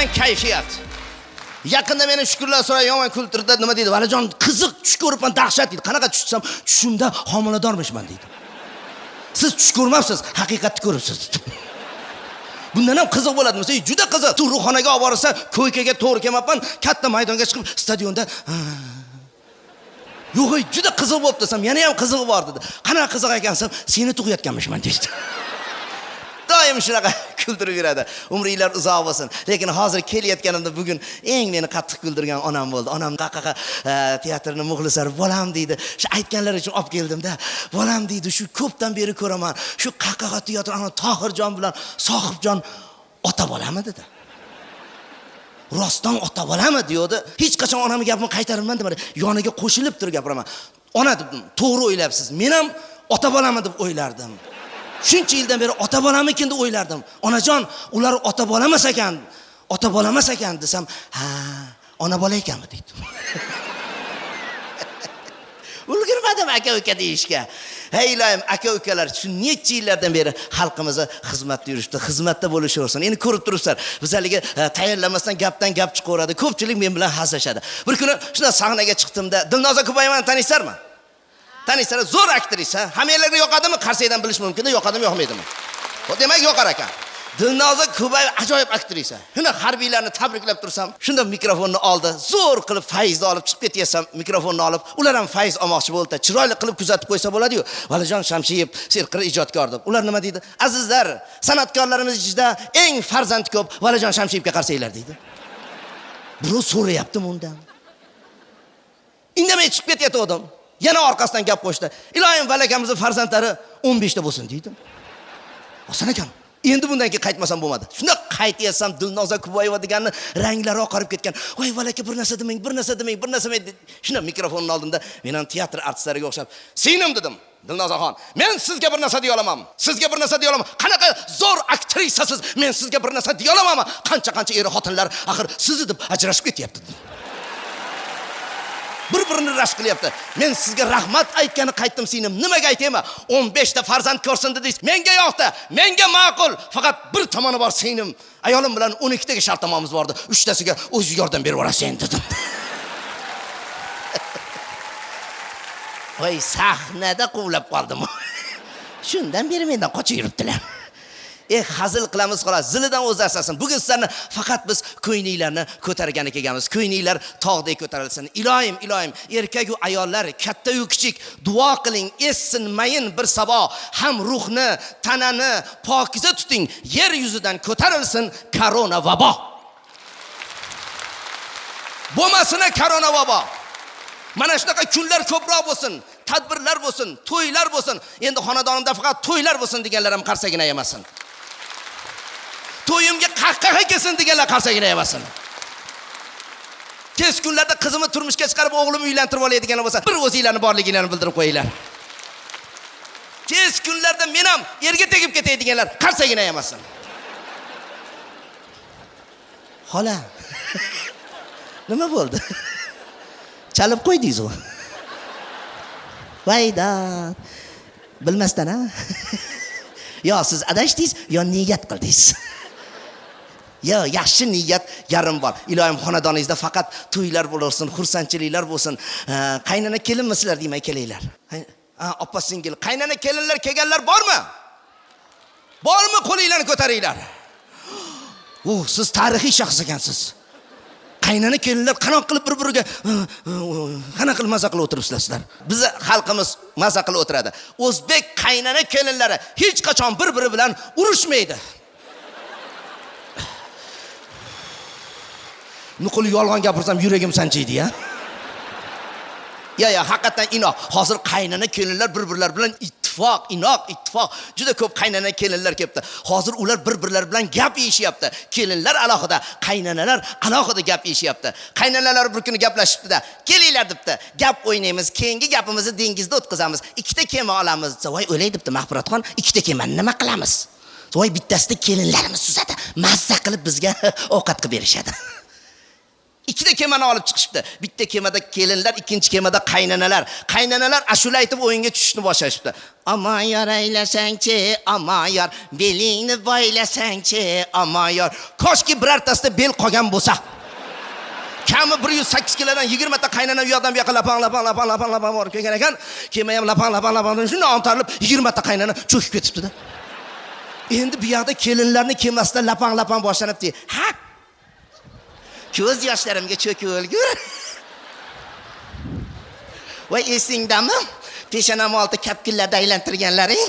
Haqiqatan kayfiyat. Yaqinda meni Shukrlar so'ray yomon kultirdi. Nima deydi? Valijon, qiziq tush ko'ribman, dahshat deydi. Qanaqa tush desam, tushimda homiladormishman deydi. Siz tush ko'rmabsiz, haqiqatni ko'ribsiz dedi. Bundan ham qiziq bo'ladimi? Sen juda qiziq. Tug'ruqxonaga olib borsa, ko'ykaga to'g'ri kelmabman, katta maydonga chiqib stadionda yo'q, juda qiziq bo'libdi desam, yana ham qizig'i bor dedi. Qanaqa qiziq ekan desam, seni tug'ayotganmishman deydi. Doim shunaqa kuldirib yuradi. Umringlar uzoq bo'lsin. Lekin hozir kelayotganimda bugun eng meni qattiq kuldirgan onam bo'ldi. Onam qaqaqa teatrni muxlislari bolam deydi. Shu aytganlari uchun olib keldimda. Bolam deydi, shu ko'pdan beri ko'raman. Shu qaqaqa teatr ana Tohirjon bilan Sohibjon ota bolami dedi. Rostdan ota bolami deyodi. Hech qachon onamning gapini qaytarmayman demadi. Yoniga qo'shilib turib gapiraman. Ona dedim, to'g'ri o'ylayapsiz. Men ham ota bolami deb o'ylardim. Shuncha yildan beri ota bolamikin deb o'ylardim. Onajon, ular ota bola emas ekan. Ota bola emas ekan desam, ha, ona bola ekanmi deydi. Ulgurmadim aka uka deyishga. Hey iloyim, aka ukalar shu necha yillardan beri xalqimizni xizmatda yurishdi, xizmatda bo'lishaversin. Endi ko'rib turibsizlar, biz haligi tayyorlamasdan gapdan gap chiqaveradi. Ko'pchilik men bilan hazillashadi. Bir kuni shunda sahnaga chiqdimda, Dilnoza Kubayevani taniysizlarmi? Taniysizlar, zo'r aktrisa. Hammanglarga yoqadimi? Qarsakdan bilish mumkin-da, yoqadimi, yoqmaydimi? Demak, yoqar ekan. Dilnoza Kubayeva ajoyib aktrisa. Shunda harbiylarni tabriklab tursam, shunda mikrofonni oldi, zo'r qilib fayzni olib chiqib ketyapsam, mikrofonni olib, ular ham fayz olmoqchi bo'ldi. Chiroyli qilib kuzatib qo'ysa bo'ladi-yu. Valijon Shamsiyev serqir ijodkor deb. Ular nima deydi? Azizlar, san'atkorlarimiz ichida eng farzand ko'p Valijon Shamsiyevga qarsanglar deydi. Birov so'rayaptimi undan? Indamay chiqib ketayotgandim. Yana orqasidan gap qo'shdi. Iloyim Valiakamizning farzandlari 15 ta bo'lsin deydi. Oson ekan. Endi bundan keyin qaytmasam bo'lmadi. Shunda qaytyapsam Dilnoza Kubayeva deganni ranglari oqarib ketgan. Voy Valaka, bir narsa demang, bir narsa demang, bir narsa demang. Shunda mikrofonni oldimda men ham teatr artistlariga o'xshab, "Singlim" dedim. Dilnozaxon, men sizga bir narsa deya olaman. Sizga bir narsa deya olaman. Qanaqa zo'r aktrisasiz, men sizga bir narsa deya olamanmi? Qancha-qancha er xotinlar axir sizni deb ajrashib ketyapti. Bir-birini rashk qilyapti. Men sizga rahmat aytgani qaytdim singlim. Nimaga aytaymi? 15 ta farzand ko'rsin dedingiz. Menga yoqdi. Menga ma'qul. Faqat bir tomoni bor singlim. Ayolim bilan 12 taga shartnomamiz bordi. 3 tasiga o'zi yordam berib yuborasan dedim. Voy, sahnada quvlab qoldim. Shundan beri mendan qochib yuribdilar. Hazil qilamiz xolos, zilidan o'zi asasin. Bugun sizlarni faqat biz ko'yninglarni ko'targani kelganmiz. Ko'yninglar tog'dek ko'tarilsin. Iloyim, iloyim, erkak va ayollar, katta yu kichik, duo qiling, essin mayin bir sabo, ham ruhni, tanani pokiza tuting, yer yuzidan ko'tarilsin korona vabo. Bo'lmasin korona vabo. Mana shunaqa kunlar ko'proq bo'lsin, tadbirlar bo'lsin, to'ylar bo'lsin. Endi xonadonimda faqat to'ylar bo'lsin deganlar ham qarsagina yemasin. To'yimga qahqaha kelsin deganlar qarsagina yemasin. Tez kunlarda qizimni turmushga chiqarib, o'g'limni uylantirib olay deganlar bo'lsa, bir o'zinglarni borliginglarni bildirib qo'yinglar. Tez kunlarda men ham erga tegib ketay deganlar qarsagina yemasin. Xola. Nima bo'ldi? Chalib qo'ydingiz-ku. Vayda. Bilmasdan ha? Yo siz adashdingiz, yo niyat qildingiz. Yo yaxshi niyat yarim bor. Iloyim xonadoningizda faqat to'ylar bo'lsin, xursandchiliklar bo'lsin. Qaynona kelinmisizlar demay kelinglar. Opa singil, qaynona kelinlar kelganlar bormi? Bormi, qo'linglarni ko'taringlar. Siz tarixiy shaxs ekansiz. Qaynona kelinlar qanaqa qilib bir-biriga qanaqa qilib maza qilib o'tiribsizlar sizlar? Bizi xalqimiz maza qilib o'tiradi. O'zbek qaynona kelinlari hech qachon bir-biri bilan urushmaydi. Nuqul yolg'on gapirsam yuragim sanchiydi ya. Ya ya haqiqatan inoq. Hozir qaynona kelinlar bir-birlari bilan ittifoq, inoq, ittifoq. Juda ko'p qaynona kelinlar kelibdi. Hozir ular bir-birlari bilan gap yeyishyapti. Kelinlar alohida, qaynanalar alohida gap yeyishyapti. Qaynanalar bir kuni gaplashibdi-da, kelinglar debdi. Gap o'ynaymiz, keyingi gapimizni dengizda o'tkazamiz. Ikkita kema olamiz desa, voy o'lay debdi Mag'firatxon, ikkita kemani nima qilamiz? Voy bittasida kelinlarimiz suzadi, mazza qilib bizga ovqat qilib berishadi. Ikkita kemani olib chiqishibdi. Bitta kemada kelinlar, ikkinchi kemada qaynanalar. Qaynanalar ashula aytib o'yinga tushishni boshlashibdi. Aman yor aylasangchi, aman yor, belingni boylasangchi, aman yor. Koshki birortasida bel qolgan bo'lsa. Kami 108 kilodan 20 ta qaynana u yoqdan bu yoqqa lapang lapang lapang lapang lapang borib kelgan ekan. Kema ham lapang lapang lapang shunday ontarilib 20 ta qaynana cho'kib ketibdi-da. Endi bu yoqda kelinlarning kemasida lapang lapang boshlanibdi. Ha! Ko'z yoshlarimga cho'kib o'lgur. Voy esingdami? Peshonam olti kapkillarda aylantirganlaring.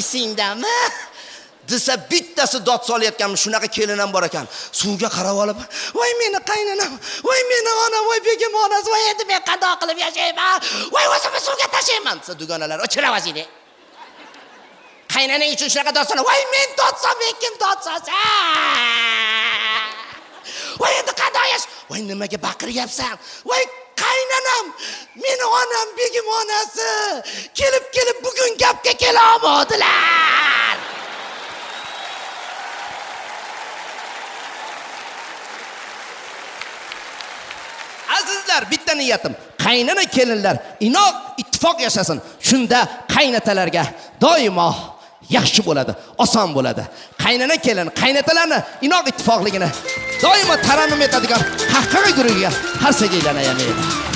Esingdami? Desa bittasi dod solayotganmi, shunaqa kelin ham bor ekan. Suvga qarab olib, voy meni qaynonam, voy meni onam, voy begim onasi, voy endi men qandoq qilib yashayman? Voy o'zimni suvga tashlayman desa dugonalar o'chira ovozingni. Qaynonang uchun shunaqa dod sola, voy men dod solmay kim dod solsa? Voy endi qandoq yash? Voy nimaga baqiryapsan? Voy qaynonam, meni onam, begim onasi kelib kelib bugun gapga kela olmadilar. Azizlar, bitta niyatim, qaynona kelinlar inoq ittifoq yashasin. Shunda qaynatalarga doimo yaxshi bo'ladi, oson bo'ladi. Qaynona kelin, qaynatalarni inoq ittifoqligini doimo tarannum etadigan qahqaha guruhiga qarsakiylarni ayamayman.